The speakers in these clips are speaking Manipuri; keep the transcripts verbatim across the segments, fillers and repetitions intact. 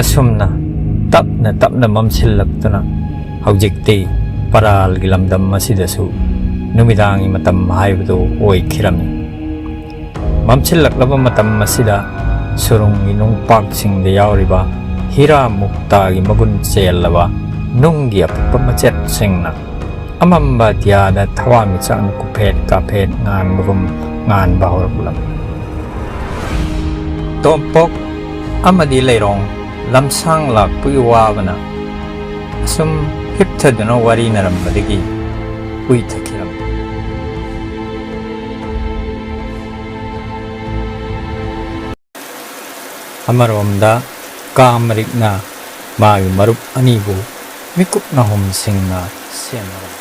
ꯑꯁꯨꯝꯅ ꯇꯞꯅ ꯇꯞꯅ ꯃꯝꯁꯤꯜꯂꯛꯇꯨꯅ ꯍꯧꯖꯤꯛꯇꯤ ꯄꯔꯥꯜꯒꯤ ꯂꯝꯗꯝ ꯑꯁꯤꯗꯁꯨ ꯅꯨꯃꯤꯗꯥꯡꯒꯤ ꯃꯇꯝ ꯍꯥꯏꯕꯗꯨ ꯑꯣꯏꯈꯤꯔꯝꯃꯤ꯫ ꯃꯝꯁꯤꯜꯂꯛꯂꯕ ꯃꯇꯝ ꯑꯁꯤꯗ ꯁꯨꯔꯨꯡꯒꯤ ꯅꯨꯡꯄꯥꯛꯁꯤꯡꯗ ꯌꯥꯎꯔꯤꯕ ꯍꯤꯔꯥ ꯃꯨꯛꯇꯥꯒꯤ ꯃꯒꯨꯟ ꯆꯦꯜꯂꯕ ꯅꯨꯡꯒꯤ ꯑꯄꯤꯛꯄ ꯃꯆꯦꯠꯁꯤꯡꯅ ꯑꯃꯝꯕ ꯑꯇꯤꯌꯥꯗ ꯊꯋꯥꯟꯃꯤꯆꯥꯛꯅ ꯀꯨꯐꯦꯠ ꯀꯥꯐꯦꯠ ꯉꯥꯟꯕꯒꯨꯝ ꯉꯥꯟꯕ ꯍꯧꯔꯛꯂꯝꯃꯤ꯫ ꯇꯣꯝꯄꯣꯛ ꯑꯃꯗꯤ ꯂꯩꯔꯣꯡ ꯂꯝꯁꯥꯡ ꯂꯥꯛꯄꯒꯤ ꯋꯥꯕꯅ ꯑꯁꯨꯝ ꯍꯤꯞꯊꯗꯨꯅ ꯋꯥꯔꯤꯅꯔꯝꯕꯗꯒꯤ ꯎꯏꯊꯈꯤꯔꯝꯃꯤ꯫ ꯑꯃꯔꯣꯝꯗ ꯀꯥ ꯃꯔꯤꯛꯅ ꯃꯥꯒꯤ ꯃꯔꯨꯞ ꯑꯅꯤꯕꯨ ꯃꯤꯀꯨꯞ ꯅꯥꯍꯨꯝꯁꯤꯡꯅ ꯁꯦꯝꯂꯕꯅꯤ꯫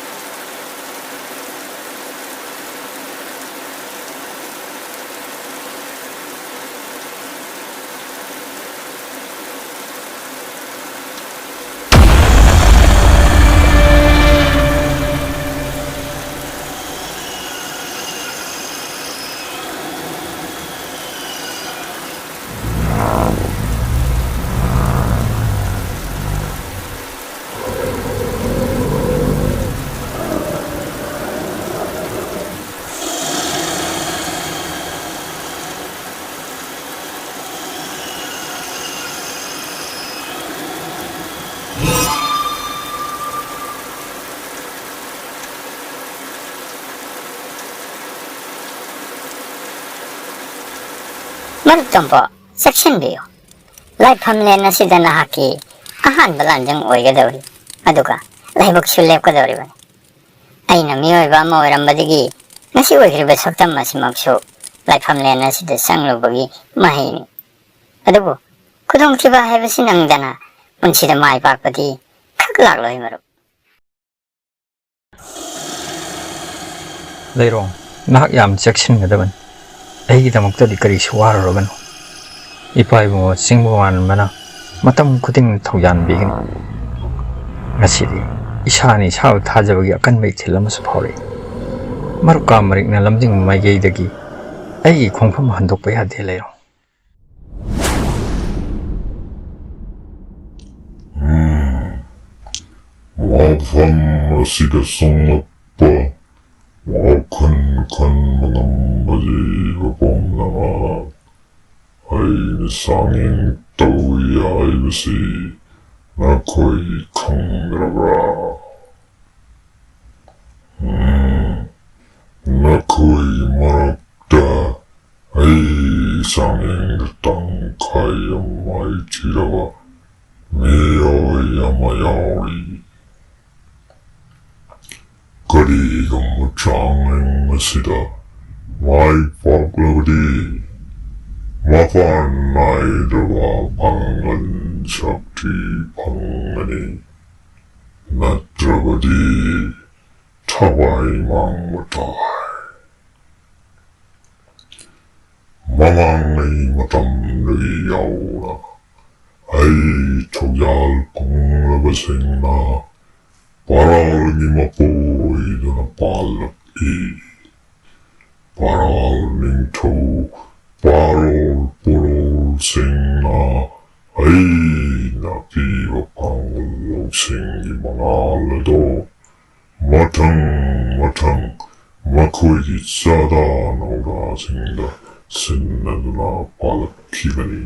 ꯃꯔꯨꯞ ꯇꯣꯝꯄꯣꯛ, ꯆꯦꯛꯁꯤꯟꯕꯤꯌꯨ꯫ ꯂꯥꯏꯐꯝꯂꯦꯟ ꯑꯁꯤꯗ ꯅꯍꯥꯛꯀꯤ ꯑꯍꯥꯟꯕ ꯂꯥꯟꯖꯪ ꯑꯣꯏꯒꯗꯧꯔꯤ, ꯑꯗꯨꯒ ꯂꯥꯏꯕꯛꯁꯨ ꯂꯦꯞꯀꯗꯧꯔꯤꯕꯅꯤ꯫ ꯑꯩꯅ ꯃꯤꯑꯣꯏꯕ ꯑꯃ ꯑꯣꯏꯔꯝꯕꯗꯒꯤ ꯉꯁꯤ ꯑꯣꯏꯈ꯭ꯔꯤꯕ ꯁꯛꯇꯝ ꯑꯁꯤꯃꯛꯁꯨ ꯂꯥꯏꯐꯝꯂꯦꯟ ꯑꯁꯤꯗ ꯆꯪꯂꯨꯕꯒꯤ ꯃꯍꯩꯅꯤ꯫ ꯑꯗꯨꯕꯨ ꯈꯨꯗꯣꯡꯊꯤꯕ ꯍꯥꯏꯕꯁꯤ ꯅꯪꯗꯅ ꯄꯨꯟꯁꯤꯗ ꯃꯥꯏ ꯄꯥꯛꯄꯗꯤ ꯈꯛ ꯂꯥꯛꯂꯣꯏ ꯃꯔꯨꯞ꯫ ꯂꯩꯔꯣꯡ, ꯅꯍꯥꯛ ꯌꯥꯝ ꯆꯦꯛꯁꯤꯟꯒꯗꯕꯅꯤ꯫ ꯑꯩꯒꯤꯗꯃꯛꯇꯗꯤ ꯀꯔꯤꯁꯨ ꯋꯥꯔꯨꯔꯒꯅꯨ꯫ ꯏꯄꯥ ꯏꯕꯨꯡꯉꯣ ꯆꯤꯡꯕ ꯃꯥꯟꯕꯅ ꯃꯇꯝ ꯈꯨꯗꯤꯡ ꯊꯧꯖꯥꯟꯕꯤꯒꯅꯤ꯫ ꯉꯁꯤꯗꯤ ꯏꯁꯥꯅ ꯏꯁꯥꯕꯨ ꯊꯥꯖꯕꯒꯤ ꯑꯀꯟꯕ ꯏꯊꯤꯜ ꯑꯃꯁꯨ ꯐꯥꯎꯔꯛꯏ꯫ ꯃꯔꯨꯞ ꯀꯥ ꯃꯔꯤꯛꯅ ꯂꯝꯖꯤꯡꯕ ꯃꯥꯏꯀꯩꯗꯒꯤ ꯑꯩꯒꯤ ꯈꯣꯡꯐꯝ ꯍꯟꯗꯣꯛꯄ ꯌꯥꯗꯦ ꯂꯩꯔꯣꯡ꯫ ꯃꯐꯝ ꯑꯁꯤꯗ ꯆꯪꯂꯛꯄ ꯋꯥꯈꯜ ꯈꯟꯕ ꯉꯝꯕ ꯖꯤꯕ ꯄꯨꯝꯅꯃꯛ ꯑꯩꯅ ꯆꯥꯡꯌꯦꯡ ꯇꯧꯏ ꯍꯥꯏꯕꯁꯤ ꯅꯈꯣꯏ ꯈꯪꯗ꯭ꯔꯕ꯭ꯔꯥ? ꯎꯝ, ꯅꯈꯣꯏꯒꯤ ꯃꯔꯛꯇ ꯑꯩ ꯆꯥꯡꯌꯦꯡꯗ ꯇꯪꯈꯥꯏ ꯑꯃ ꯃꯥꯏꯊꯤꯔꯕ ꯃꯤꯑꯣꯏ ꯑꯃ ꯌꯥꯎꯔꯤ꯫ ꯀꯔꯤꯒꯨꯝꯕ ꯆꯥꯡꯌꯦꯡ ꯑꯁꯤꯗ ꯃꯥꯏ ꯄꯥꯛꯂꯕꯗꯤ ꯃꯄꯥꯟ ꯅꯥꯏꯗ꯭ꯔꯕ ꯄꯥꯡꯒꯜ ꯁꯛꯇꯤ ꯐꯪꯒꯅꯤ, ꯅꯠꯇ꯭ꯔꯕꯗꯤ ꯊꯋꯥꯏ ꯃꯥꯡꯕ ꯇꯥꯏ꯫ ꯃꯃꯥꯡꯉꯩ ꯃꯇꯝꯗꯒꯤ ꯌꯥꯎꯅ ꯑꯩ ꯊꯧꯖꯥꯜ ꯄꯨꯡꯂꯕꯁꯤꯡꯅ ꯄꯔꯥꯜꯒꯤ ꯃꯄꯨ ꯑꯣꯏꯗꯨꯅ ꯄꯥꯜꯂꯛꯏ꯫ ꯄꯔꯥꯜ ꯅꯤꯡꯊꯧ ꯄꯥꯔꯣꯜ ꯄꯨꯔꯣꯜꯁꯤꯡꯅ ꯑꯩꯅ ꯄꯤꯕ ꯄꯥꯡꯒꯜ ꯂꯧꯁꯤꯡꯒꯤ ꯃꯉꯥꯜ ꯑꯗꯣ ꯃꯊꯪ ꯃꯊꯪ ꯃꯈꯣꯏꯒꯤ ꯆꯥꯗꯥ ꯅꯧꯗꯥꯁꯤꯡꯗ ꯁꯤꯟꯅꯗꯨꯅ ꯄꯥꯜꯂꯛꯈꯤꯕꯅꯤ꯫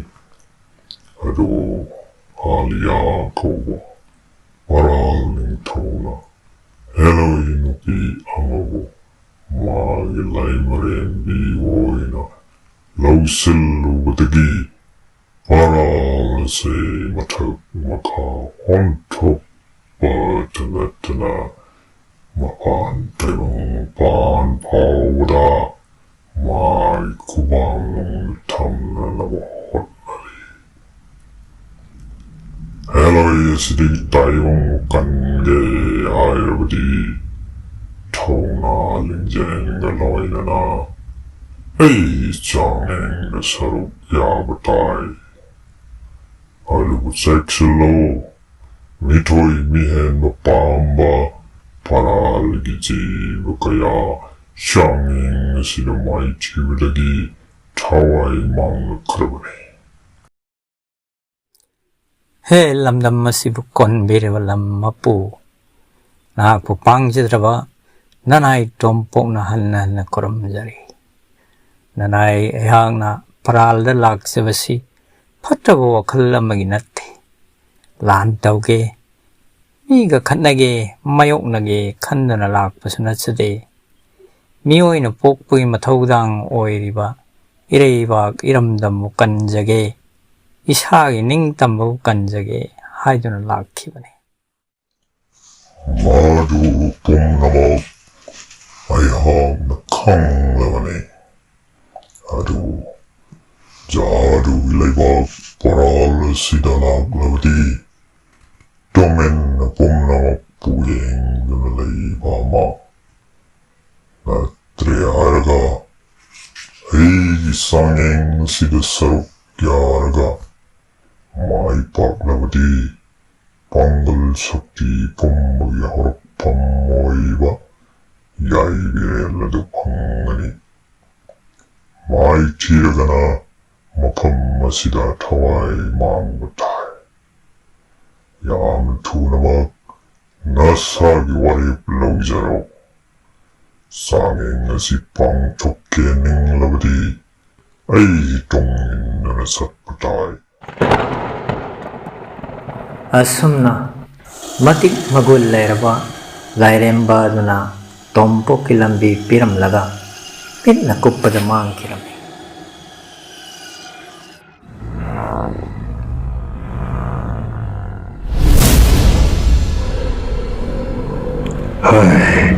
ꯑꯗꯨꯕꯨ ꯑꯥꯂꯤꯌꯥ ꯀꯧꯕ ꯄꯔꯥꯜ ꯅꯤꯡꯊꯧꯅ ꯍꯦꯂꯣꯏ ꯅꯨꯄꯤ ꯑꯃꯕꯨ ꯃꯥꯒꯤ ꯂꯥꯏꯃꯔꯦꯝꯕꯤ ꯑꯣꯏꯅ ꯂꯧꯁꯤꯜꯂꯨꯕꯗꯒꯤ ꯄꯔꯥꯜ ꯑꯁꯤ ꯃꯊꯛ ꯃꯈꯥ ꯑꯣꯟꯊꯣꯛꯄꯇ ꯅꯠꯇꯅ ꯃꯄꯥꯟ ꯇꯥꯏꯕꯪ ꯃꯄꯥꯟ ꯐꯥꯎꯕꯗ ꯃꯥꯒꯤ ꯈꯨꯕꯥꯛꯅꯨꯡꯗ ꯊꯝꯅꯅꯕ ꯍꯣꯠꯅꯔꯤ꯫ ꯍꯦꯂꯣꯏ ꯑꯁꯤꯗꯒꯤ ꯇꯥꯏꯕꯪ ꯀꯟꯒꯦ ꯍꯥꯏꯔꯕꯗꯤ ꯊꯧꯅꯥ ꯂꯤꯡꯖꯦꯜꯒ ꯂꯣꯏꯅꯅ ꯑꯩ ꯆꯥꯡꯌꯦꯡꯗ ꯁꯔꯨꯛ ꯌꯥꯕ ꯇꯥꯏ꯫ ꯑꯗꯨꯕꯨ ꯆꯦꯛꯁꯤꯜꯂꯨ, ꯃꯤꯊꯣꯏ ꯃꯤꯍꯦꯟꯕ ꯄꯥꯝꯕ ꯄꯔꯥꯜꯒꯤ ꯖꯤꯕ ꯀꯌꯥ ꯆꯥꯡꯌꯦꯡ ꯑꯁꯤꯗ ꯃꯥꯏꯊꯤꯕꯗꯒꯤ ꯊꯋꯥꯏ ꯃꯥꯡꯂꯛꯈ꯭ꯔꯕꯅꯤ꯫ ꯍꯦ ꯂꯝꯗꯝ ꯑꯁꯤꯕꯨ ꯀꯣꯟꯕꯤꯔꯤꯕ ꯂꯝ ꯃꯄꯨ, ꯅꯍꯥꯛꯄꯨ ꯄꯥꯡꯖꯗ꯭ꯔꯕ ꯅꯅꯥꯏ ꯇꯣꯝꯄꯣꯛꯅ ꯍꯟꯅ ꯍꯟꯅ ꯈꯨꯔꯨꯝꯖꯔꯤ꯫ ꯅꯅꯥꯏ ꯑꯩꯍꯥꯛꯅ ꯄꯔꯥꯜꯗ ꯂꯥꯛꯆꯕꯁꯤ ꯐꯠꯇꯕ ꯋꯥꯈꯜ ꯑꯃꯒꯤ ꯅꯠꯇꯦ꯫ ꯂꯥꯟ ꯇꯧꯒꯦ, ꯃꯤꯒ ꯈꯠꯅꯒꯦ, ꯃꯥꯌꯣꯛꯅꯒꯦ ꯈꯟꯗꯨꯅ ꯂꯥꯛꯄꯁꯨ ꯅꯠꯆꯗꯦ꯫ ꯃꯤꯑꯣꯏꯅ ꯄꯣꯛꯄꯒꯤ ꯃꯊꯧꯗꯥꯡ ꯑꯣꯏꯔꯤꯕ ꯏꯔꯩꯕꯥꯛ ꯏꯔꯝꯗꯝꯕꯨ ꯀꯟꯖꯒꯦ, ꯏꯁꯥꯒꯤ ꯅꯤꯡꯇꯝꯕꯕꯨ ꯀꯟꯖꯒꯦ ꯍꯥꯏꯗꯨꯅ ꯂꯥꯛꯈꯤꯕꯅꯤ꯫ ꯃꯗꯨ ꯄꯨꯝꯅꯃꯛ ꯑꯩꯍꯥꯛꯅ ꯈꯪꯂꯕꯅꯤ꯫ ꯑꯗꯨꯕꯨ ꯖꯥꯗꯨꯒꯤ ꯂꯩꯕꯥꯛ ꯄꯔꯥꯜ ꯑꯁꯤꯗ ꯂꯥꯛꯂꯕꯗꯤ ꯇꯨꯃꯤꯟꯅ ꯄꯨꯝꯅꯃꯛꯄꯨ ꯌꯦꯡꯗꯨꯅ ꯂꯩꯕ ꯑꯃ ꯅꯠꯇ꯭ꯔꯦ ꯍꯥꯏꯔꯒ ꯑꯩꯒꯤ ꯆꯥꯡꯌꯦꯡ ꯑꯁꯤꯗ ꯁꯔꯨꯛ ꯌꯥꯔꯒ ꯃꯥꯏ ꯄꯥꯛꯂꯕꯗꯤ ꯄꯥꯡꯒꯜ ꯁꯛꯇꯤ ꯄꯨꯝꯕꯒꯤ ꯍꯧꯔꯛꯐꯝ ꯑꯣꯏꯕ ꯌꯥꯏꯕꯤꯔꯦꯜ ꯑꯗꯨ ꯐꯪꯒꯅꯤ꯫ ꯃꯥꯏꯊꯤꯔꯒꯅ ꯃꯐꯝ ꯑꯁꯤꯗ ꯊꯋꯥꯏ ꯃꯥꯡꯕ ꯇꯥꯏ꯫ ꯌꯥꯝ ꯊꯨꯅꯃꯛ ꯅꯁꯥꯒꯤ ꯋꯥꯔꯦꯞ ꯂꯧꯖꯔꯣ꯫ ꯆꯥꯡꯌꯦꯡ ꯑꯁꯤ ꯄꯥꯡꯊꯣꯛꯀꯦ ꯅꯤꯡꯂꯕꯗꯤ ꯑꯩꯒꯤ ꯇꯨꯡ ꯏꯟꯗꯨꯅ ꯆꯠꯄ ꯇꯥꯏ꯫ ꯑꯁꯨꯝꯅ ꯃꯇꯤꯛ ꯃꯒꯨꯟ ꯂꯩꯔꯕ ꯂꯥꯏꯔꯦꯝꯕ ꯑꯗꯨꯅ ꯇꯣꯝꯄꯣꯛꯀꯤ ꯂꯝꯕꯤ ꯄꯤꯔꯝꯂꯒ ꯃꯤꯠꯅ ꯀꯨꯞꯄꯗ ꯃꯥꯡꯈꯤꯔꯝꯃꯤ꯫ ꯍꯩ,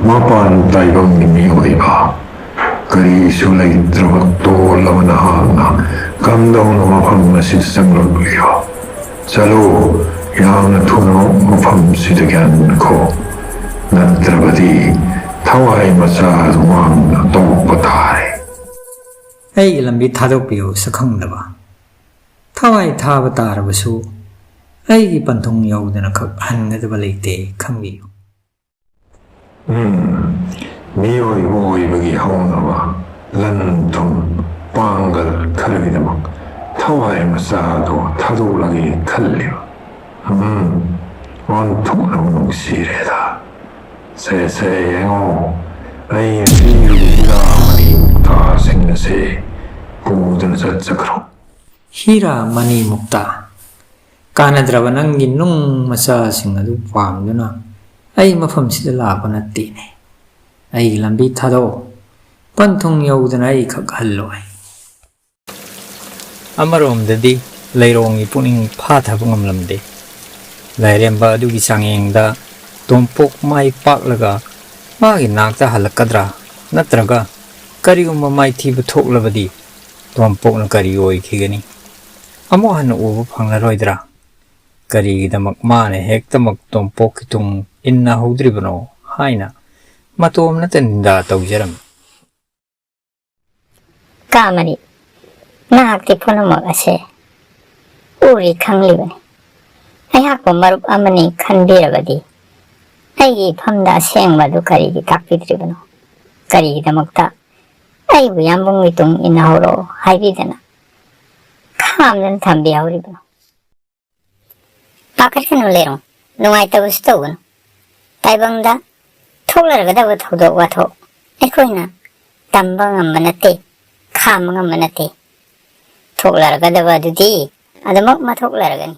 ꯃꯄꯥꯟ ꯇꯥꯏꯕꯪꯒꯤ ꯃꯤꯑꯣꯏꯕ, ꯀꯔꯤꯁꯨ ꯂꯩꯇ꯭ꯔꯕ ꯇꯣꯜꯂꯕ ꯅꯍꯥꯛꯅ ꯀꯝꯗꯧꯅ ꯃꯐꯝ ꯑꯁꯤꯗ ꯆꯪꯂꯛꯂꯤꯕ? ꯆꯠꯂꯨ, ꯌꯥꯝꯅ ꯊꯨꯅ ꯃꯐꯝꯁꯤꯗꯒꯤ ꯍꯟꯈꯣ, ꯅꯠꯇ꯭ꯔꯕꯗꯤ ꯊꯋꯥꯏ ꯃꯆꯥ ꯑꯗꯨ ꯃꯥꯡꯗꯨꯅ ꯇꯣꯛꯄ ꯇꯥꯔꯦ꯫ ꯑꯩꯒꯤ ꯂꯝꯕꯤ ꯊꯥꯗꯣꯛꯄꯤꯌꯨ, ꯁꯛꯈꯪꯗꯕ꯫ ꯊꯋꯥꯏ ꯊꯥꯕ ꯇꯥꯔꯕꯁꯨ ꯑꯩꯒꯤ ꯄꯟꯊꯨꯡ ꯌꯧꯗꯅ ꯈꯛ ꯍꯟꯒꯗꯕ ꯂꯩꯇꯦ, ꯈꯪꯕꯤꯌꯨ꯫ ꯎꯝ, ꯃꯤꯑꯣꯏꯕ ꯑꯣꯏꯕꯒꯤ ꯍꯧꯅꯕ ꯂꯟ ꯊꯨꯝ ꯄꯥꯡꯒꯜ ꯈꯔꯒꯤꯗꯃꯛ ꯊꯋꯥꯏ ꯃꯆꯥ ꯑꯗꯨ ꯊꯥꯗꯣꯛꯂꯒꯦ ꯈꯜꯂꯤꯕ꯫ ꯎꯝ, ꯑꯣꯟꯊꯣꯛꯅꯕ ꯅꯨꯡꯁꯤꯔꯦꯗ꯫ ꯁꯦ, ꯁꯦ, ꯌꯦꯡꯉꯣ, ꯑꯩ ꯉꯁꯤ ꯍꯤꯔꯥ ꯃꯅꯤ ꯃꯨꯛꯇꯥꯁꯤꯡ ꯑꯁꯦ ꯄꯨꯗꯨꯅ ꯆꯠꯆꯈ꯭ꯔꯣ꯫ ꯍꯤꯔꯥ ꯃꯅꯤ ꯃꯨꯛꯇꯥ꯫ ꯀꯥꯟꯅꯗ꯭ꯔꯕ ꯅꯪꯒꯤ ꯅꯨꯡ ꯃꯆꯥꯁꯤꯡ ꯑꯗꯨ ꯄꯥꯝꯗꯨꯅ ꯑꯩ ꯃꯐꯝꯁꯤꯗ ꯂꯥꯛꯄ ꯅꯠꯇꯦꯅꯦ꯫ ꯑꯩꯒꯤ ꯂꯝꯕꯤ ꯊꯥꯗꯣꯛꯑꯣ꯫ ꯄꯟꯊꯨꯡ ꯌꯧꯗꯅ ꯑꯩ ꯈꯛ ꯍꯜꯂꯣ꯫ ꯑꯃꯔꯣꯝꯗꯗꯤ ꯂꯩꯔꯣꯡꯒꯤ ꯄꯨꯛꯅꯤꯡ ꯐꯥꯊꯕ ꯉꯝꯂꯝꯗꯦ꯫ ꯂꯥꯏꯔꯦꯝꯕ ꯑꯗꯨꯒꯤ ꯆꯥꯡꯌꯦꯡꯗ ꯇꯣꯝꯄꯣꯛ ꯃꯥꯏ ꯄꯥꯛꯂꯒ ꯃꯥꯒꯤ ꯅꯥꯛꯇ ꯍꯜꯂꯛꯀꯗ꯭ꯔꯥ? ꯅꯠꯇ꯭ꯔꯒ ꯀꯔꯤꯒꯨꯝꯕ ꯃꯥꯏꯊꯤꯕ ꯊꯣꯛꯂꯕꯗꯤ ꯇꯣꯝꯄꯣꯛꯅ ꯀꯔꯤ ꯑꯣꯏꯈꯤꯒꯅꯤ? ꯑꯃꯨꯛ ꯍꯟꯅ ꯎꯕ ꯐꯪꯂꯔꯣꯏꯗ꯭ꯔꯥ? ꯀꯔꯤꯒꯤꯗꯃꯛ ꯃꯥꯅ ꯍꯦꯛꯇꯃꯛ ꯇꯣꯝꯄꯣꯛꯀꯤ ꯇꯨꯡ ꯏꯟꯅꯍꯧꯗ꯭ꯔꯤꯕꯅꯣ ꯍꯥꯏꯅ ꯃꯇꯣꯝꯅꯇ ꯅꯤꯟꯗꯥ ꯇꯧꯖꯔꯝꯃꯤ꯫ ꯀꯥꯃꯔꯤ, ꯅꯍꯥꯛꯇꯤ ꯄꯨꯝꯅꯃꯛ ꯑꯁꯦ ꯎꯔꯤ ꯈꯪꯂꯤꯕꯅꯤ꯫ ꯑꯩꯍꯥꯛꯄꯨ ꯃꯔꯨꯞ ꯑꯃꯅꯤ ꯈꯟꯕꯤꯔꯕꯗꯤ ꯑꯩꯒꯤ ꯏꯐꯝꯗ ꯑꯁꯦꯡꯕ ꯑꯗꯨ ꯀꯔꯤꯒꯤ ꯇꯥꯛꯄꯤꯗ꯭ꯔꯤꯕꯅꯣ? ꯀꯔꯤꯒꯤꯗꯃꯛꯇ ꯑꯩꯕꯨ ꯌꯥꯝꯕꯨꯡꯒꯤ ꯇꯨꯡ ꯏꯟꯅꯍꯧꯔꯣ ꯍꯥꯏꯕꯤꯗꯅ ꯈꯥꯝꯗꯨꯅ ꯊꯝꯕꯤꯍꯧꯔꯤꯕꯅꯣ? ꯄꯥꯈꯠꯀꯅꯨ ꯂꯩꯔꯣꯡ, ꯅꯨꯡꯉꯥꯏꯇꯕꯁꯨ ꯇꯧꯒꯅꯨ꯫ ꯇꯥꯏꯕꯪꯗ ꯊꯣꯛꯂꯔꯒꯗꯕ ꯊꯧꯗꯣꯛ ꯋꯥꯊꯣꯛ ꯑꯩꯈꯣꯏꯅ ꯇꯝꯕ ꯉꯝꯕ ꯅꯠꯇꯦ, ꯈꯥꯝꯕ ꯉꯝꯕ ꯅꯠꯇꯦ꯫ ꯊꯣꯛꯂꯔꯒꯗꯕ ꯑꯗꯨꯗꯤ ꯑꯗꯨꯃꯛ ꯃꯊꯣꯛꯂꯔꯒꯅꯤ꯫